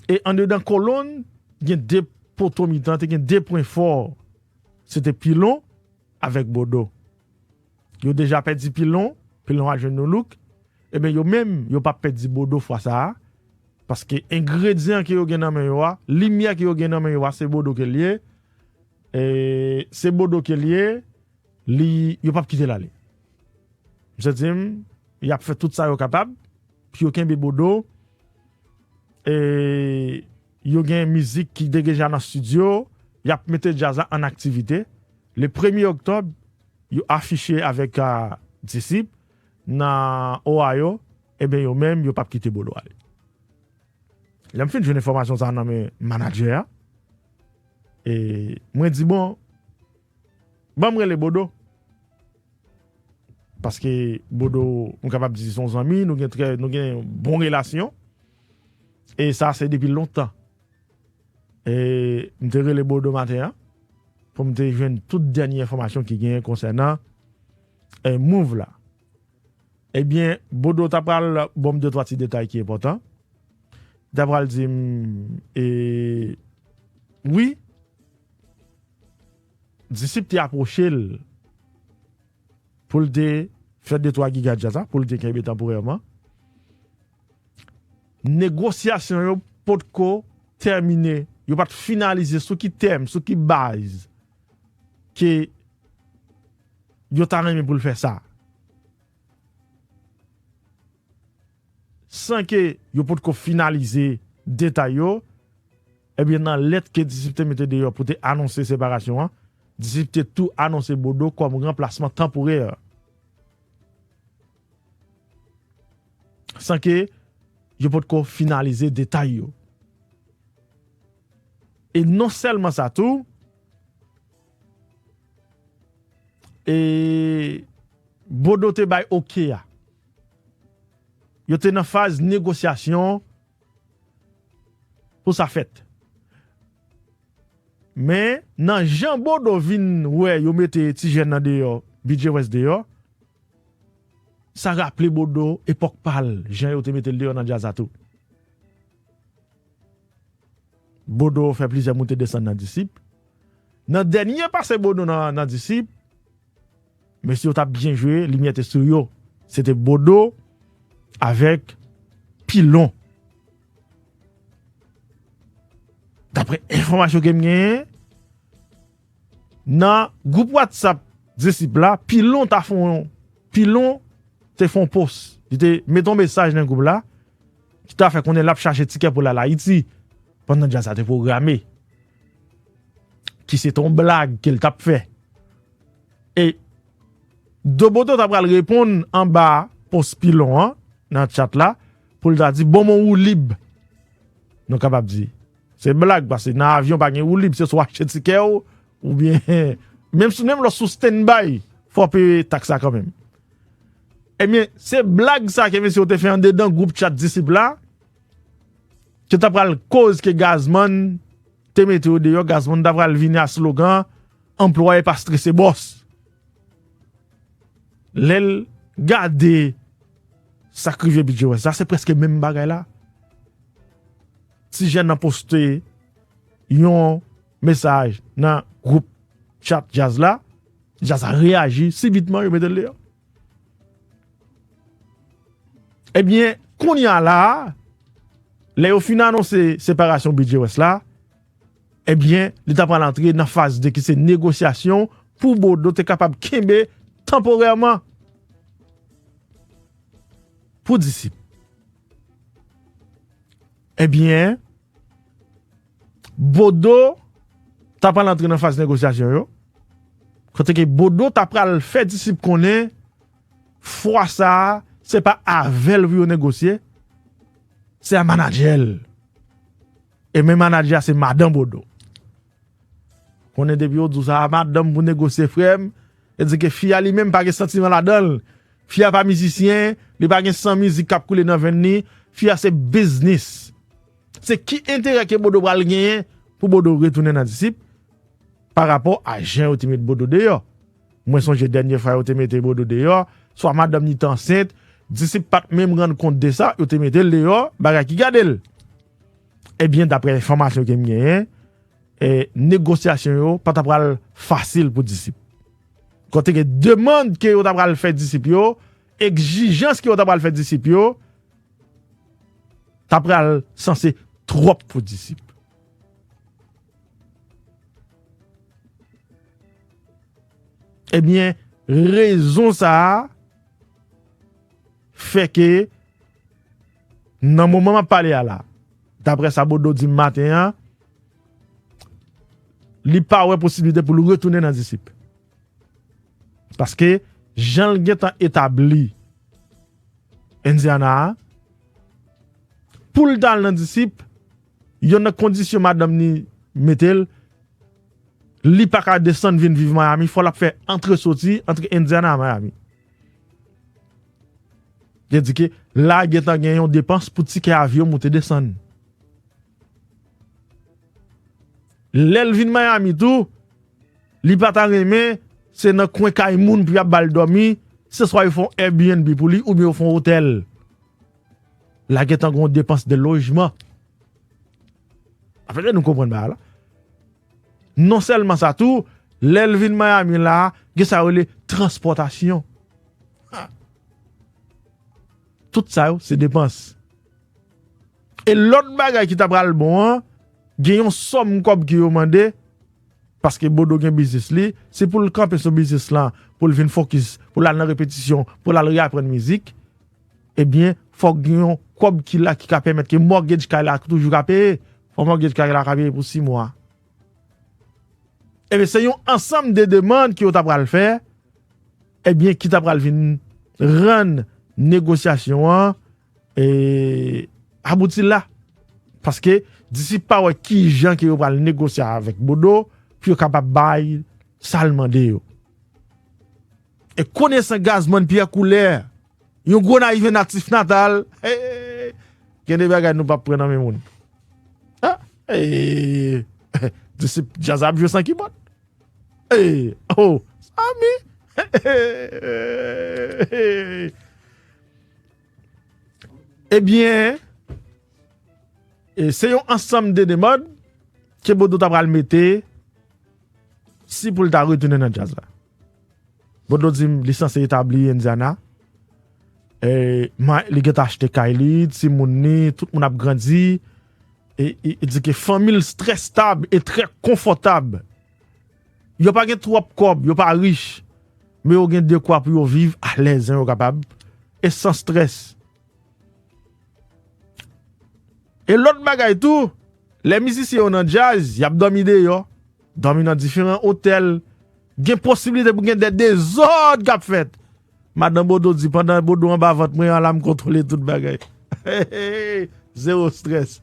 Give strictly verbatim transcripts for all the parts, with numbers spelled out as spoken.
E andedan kolonn, gen de poto mitan, te gen de pwen fò. Se te Pilon avèk Bodo. Yo deja pèdi Pilon, Pilon al jwenn Nou Look. Ebyen, yo menm, yo p ap pèdi Bodo fwa sa a. Paske engredyan ke yo gen nan men yo a, limyè ke yo gen nan men yo a, se Bodo ke l ye. E se Bodo ke l ye, li, yo p ap kite l ale. Misye di m, y ap fè tout sa yo kapab pou yo kenbe Bodo. E yo gen mizik ki deja nan estidyo, y ap mete djaz la an aktivite. Le premye oktòb, yo afiche avèk, a, Disip nan Ohio, ebyen yo menm, yo p ap kite Bodo ale. Lè m fin jwenn enfòmasyon sa a nan men manadjè a, e mwen di, bon, ban m rele Bodo. Paske Bodo, m kapab di se yon zanmi, nou gen trè, nou gen bon relasyon. E sa se depi lontan. E m te rele Bodo maten an pou m te jwenn tout dènye enfòmasyon ki genyen konsènan, e, move la. Ebyen, Bodo ta pral ban m de twa ti detay ki enpòtan. Li ta pral di m, e, wi, Disip te apwoche l pou l te fè de twa giga djaz la, pou l te kenbe tanporèman. Negosyasyon yo potko tèmine, yo pa t finalize sou ki tèm, sou ki baz ke yo ta renmen pou l fè sa. San ke yo potko finalize detay yo, ebyen, nan lèt ke Disip te mete deyò pou te anonse separasyon an, Disip te tou anonse Bodo kòm ranplasman tanporè. San ke yo potko finalize detay yo. E non sèlman sa tou, e Bodo te bay oke a. Yo te nan faz negosyasyon pou sa fèt. Men, nan jan Bodo vin wè yo mete ti jèn nan deyò, B J West deyò, sa raple Bodo epòk pa l, jan yo te mete l deyò nan djaz la tou. Bodo fè plizyè moute desann nan Disip. Nan dènye pase Bodo nan, nan Disip, mesye yo t ap byen jwe, limyè te sou yo. Se te Bodo avèk Pilon. Daprè enfòmasyon ke m genyen, nan gwoup WhatsApp Disip la, Pilon ta fè yon, Pilon te fè yon post. Li te mete yon mesaj nan gwoup la, ki ta fè konnen l ap chache tikè pou l al Ayiti, pandan djaz la te pwograme. Ki se te yon blag ke l t ap fè. E Doboto ta pral reponn anba post Pilon an, nan chat la, pou l ta di, bon, bon, woulib. Nou kapab di, se blag, paske nan avyon pa gen woulib, se swa achte tikè w, oubyen, menm si, menm lè w sou standby, fò w peye taks la kanmenm. Ebyen, se blag sa ke mesye yo te fè andedan gwoup chat Disip la, ki ta pral koz ke Gazman te mete yo deyò, Gazman ta pral vini a slogan, anplwaye pa strese bòs. Lè l gade sa k rive B J West la, se prèske menm bagay la. Ti jèn nan poste yon mesaj nan gwoup chat djaz la, djaz la reyaji sibitman, yo mete l deyò. Ebyen, kounye a la a, lè yo fin anonse separasyon B J West la, ebyen, li ta pral antre nan faz de ki se negosyasyon pou Bodo te kapab kenbe tanporèman pou Disip. Ebyen, Bodo ta pral antre nan faz negosyasyon yo, kote ke Bodo ta pral fè Disip konnen fwa sa a, se pa avè l pou yo negosye, se a manadjè l. E men manadjè a se madan Bodo. Konnen depi yo di w sa a madanm pou negosye, frè m, e di ke fi a li menm pa gen santiman ladan l. Fi a pa mizisyen, li pa gen san mizik k ap koule nan venn li, fi a se biznis. Se ki enterè ke Bodo pral genyen pou Bodo retounen nan Disip pa rapò a jan yo te met Bodo deyò? Mwen sonje dènye fwa yo te mete Bodo deyò, swa madanm li te ansent, Disip pa t menm rann kont de sa, yo te mete l deyò, bagay ki gade l. Ebyen, daprè enfòmasyon ke m genyen, e, negosyasyon yo pa ta pral fasil pou Disip. Kote gen demann ke yo ta pral fè Disip yo, egzijans ke yo ta pral fè Disip yo, ta pral sanse twòp pou Disip. Ebyen, rezon sa a fè ke nan moman m ap pale a la, daprè sa Bodo di m maten an, li pa wè posiblite pou l retounen nan Disip. Paske jan l gentan etabli Indiana a, pou l ta al nan Disip, yonn nan kondisyon madanm ni mete l, li pa ka desann vin viv Miami, fò l ap fè antre soti, antre Indiana a Miami. Vle di ke la gentan gen yon depans pou tikè avyon moute desann. Lè l vin Miami tou, li pa ta renmen se nan kwen kay moun pou y ap ba l dòmi, se swa yo fè yon Airbnb pou li oubyen yo fè yon otèl. La gentan gen yon depans de lojman. Afè nou konprann bagay la. Non sèlman sa tou, lè l vin Miami la, gen sa yo rele transpòtasyon. Ha! Tout sa yo, se depans. E lòt bagay ki ta pral bon an, gen yon sòm kòb ke yo mande, paske Bodo gen biznis li, se pou l kanpe sou biznis lan, pou l vin fokis, pou l al nan repetisyon, pou l al reaprann mizik, ebyen, fòk gen yon kòb ki la ki ka pèmèt ke mortgage kay la toujou ka peye. Fò mortgage kay la ka peye pou sis mwa. Ebyen, se yon ansanm de demann ke yo ta pral fè, ebyen, ki ta pral vin rann negosyasyon an, e, abouti la. Paske Disip pa wè kijan ke yo pral negosye avèk Bodo pou yo kapab bay sa l mande yo. E konesan Gazman Pyè Koulè, yon gwo nayive natif natal, hey, gen de bagay nou p ap pran nan men moun. Ah, hey, Disip, djaz ap jwe san kibòd. Hey, oh, Samy. Ebyen, e se yon ansanm de demann ke Bodo ta pral mete si pou l ta retounen nan djaz la. Bodo di m li sanse etabli Indiana. E, ma-, li gentan achte kay li, timoun li, tout moun ap grandi. E, e, e di ke fanmi l trè stab e trè konfòtab. Yo pa gen twòp kòb, yo pa rich, men yo gen dekwa pou yo viv alèz jan yo kapab, e san strès. E lòt bagay tou, lè mizisyen yo nan djaz, y ap dòmi deyò, dòmi nan diferan otèl, gen posiblite pou gen de dezòd k ap fèt. Madan Bodo di, pandan Bodo anba vant mwen an la, m kontwole tout bagay. Zewo strès.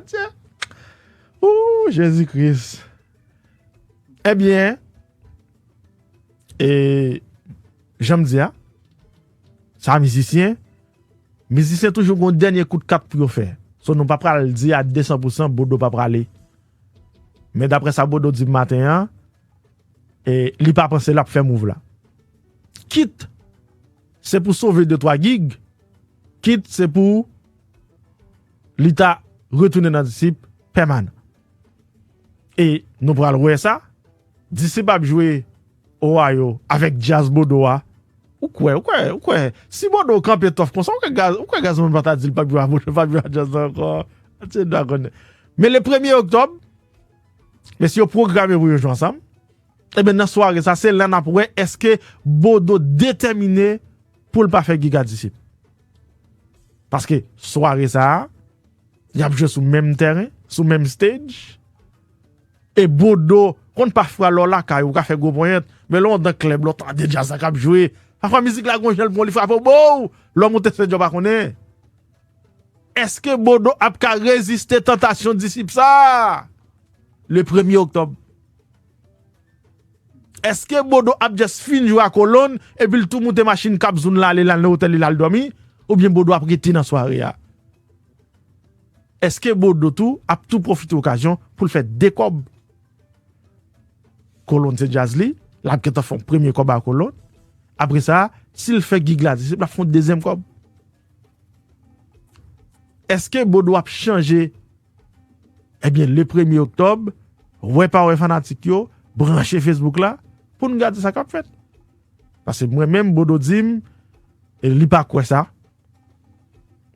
Tya. Ooh, Jezi Kris. Ebyen, e, jan m di a, sa mizisyen, mizisyen toujou gon dènye kout kat pou yo fè. So, nou pa pral di a de san pou san Bodo pa prale. Men daprè sa Bodo di m maten an, e, li pa panse l ap fè mouv la. Kit se pou sove de twa gig, kit se pou li ta retounen nan Disip pèmanan. E nou pral wè sa, Disip ap jwe Ohio avèk djaz Bodo a. Ou kwè, ou kwè, ou kwè, si Bodo kanpe tòf konsa, ou kwè Gaz-, ou kwè Gazman pa ta di l p ap jwe a Bodo, p ap jwe a djaz la ankò? Ti dwa konnen. Men le premye oktòb, mesye yo pwograme pou yo jwe ansanm. Ebyen, nan sware sa, se la n ap wè èske Bodo detèmine pou l pa fè gig a Disip. Paske sware sa a, y ap jwe sou menm tèren, sou menm stage. E Bodo, konn pafwa lè w lakay ou ka fè gwo ponyèt, men lè w anndan klèb, lè w tande djaz la k ap jwe, pafwa mizik la gon jan l pran w, li frape w, bow! Lè w moute stage ou pa konnen. Èske Bodo ap ka reziste tantasyon Disip sa a? Le premye oktòb. Èske Bodo ap just fin jwe a kolonn epi l tou moute machin k ap zoun l ale, l al nan otèl li, l al dòmi? Oubyen Bodo ap rete nan sware a? Èske Bodo tou ap tou pwofite okazyon pou l fè de kòb? Kolonn se djaz li, l ap gentan fè yon premye kòb a kolonn. Apre sa, si l fè gig la, Disip, l ap fè yon dezyèm kòb. Èske Bodo ap chanje Ebyen, le premye oktòb, wè pa wè fanatik yo, branche Facebook la, pou n gade sa k ap fèt. Paske mwen menm, Bodo di m, e li pa kwè sa.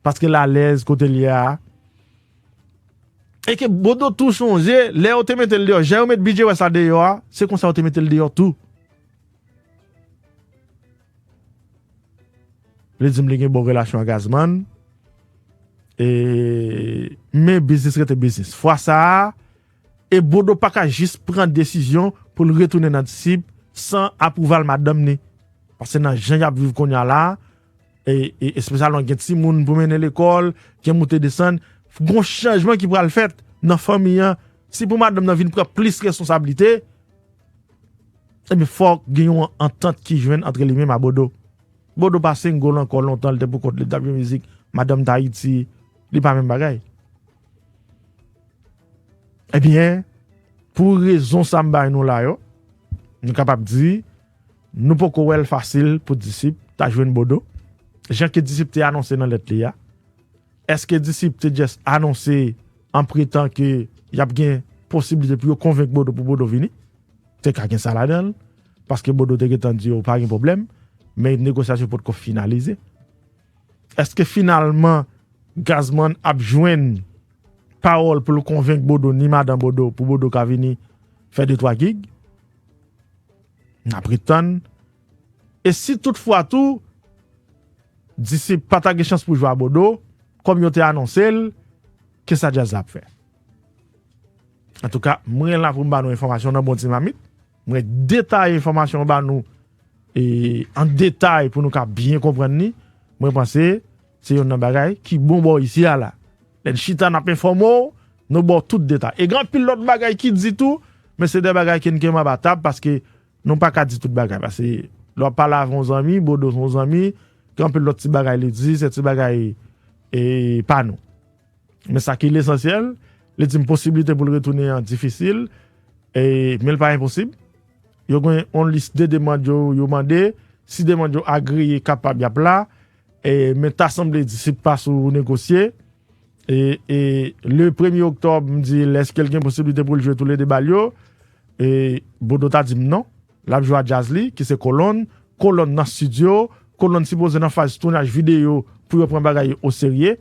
Paske l alèz kote l ye a. E ke Bodo tou chonje, lè yo te mete l deyò, jan yo met B J West la deyò a, se konsa yo te mete l deyò tou. Li di m li gen bon relasyon ak Gazman. E, men biznis rete biznis. Fwa sa a, e Bodo pa ka jis pran desizyon pou l retounen nan Disip san apwouval madanm ni. Paske nan jan y ap viv kounye a la, e, e espesyalman gen timoun pou mennen lekòl, gen moute desann, gon chanjman ki pral fèt nan fanmi an. Si pou madanm nan vin pran plis responsablite, ebyen, fòk gen yon antant ki jwenn antre li menm a Bodo. Bodo pa single ankò, lontan li te pou kont li, l t ap jwe mizik, madanm t Ayiti, li pa menm bagay. Ebyen, pou rezon sa m bay nou la yo, nou kapab di, nou poko wè l fasil pou Disip ta jwenn Bodo. Jan ke Disip te anonse nan lèt li a, èske Disip te just anonse an pretan ke y ap gen posiblite pou yo konvenk Bodo pou Bodo vini? Te ka gen sa ladan l, paske Bodo te gentan di yo pa gen pwoblèm, men negosyasyon potko finalize. Èske finalman Gazman ap jwenn pawòl pou l konvenk Bodo ni madan Bodo pou Bodo ka vini fè de twa gig? N ap ret tann. E si toutfwa tou, Disip pa ta gen chans pou jwe a Bodo, kòm yo te anonse l, kisa djaz la ap fè? Antouka, mwen la pou m ba nou enfòmasyon nan bon ti mamit. Mwen detaye enfòmasyon ba nou e, an detay pou nou ka byen konprann li. Mwen panse se youn nan bagay ki bon bò isi a la. Lè n chita n ap enfòme w, nou ba w tout detay. E gen anpil lòt bagay ki di tou, men se de bagay ke n kenbe anba tab paske nou pa ka di tout bagay. Paske lè w ap pale avè yon zanmi, Bodo se yon zanmi, gen anpil lòt ti bagay li di, se ti bagay e, pa nou. Men sa ki lesansyèl, li di m posiblite pou l retounen an difisil, e, men l pa enposib. Yo gen yon lis de demann yo, yo mande, si demann yo agreye, kapab y ap la, e, men ta sanble Disip pa sou negosye. E, e, le premye oktòb, m di l èske l gen posiblite pou l jwe toulede bal yo, e, Bodo ta di m non. L ap jwe a djaz li, ki se Kolonn. Kolonn nan estidyo. Kolonn sipoze nan faz tounaj videyo pou yo pran bagay yo oserye.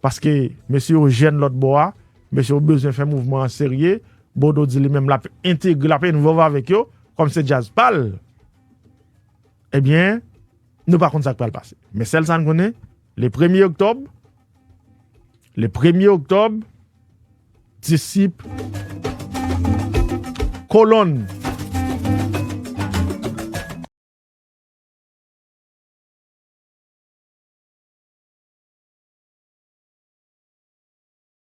Paske mesye yo jèn lòt bò a. Mesye yo bezwen fè mouvman an serye. Bodo di li menm l ap entegre, l ap envolve avèk yo. Kòm se djaz pa l. Ebyen, nou pa konn sa k pral pase. Men sèl sa n konnen, le premye oktòb, le premye oktòb, Disip, Kolonn,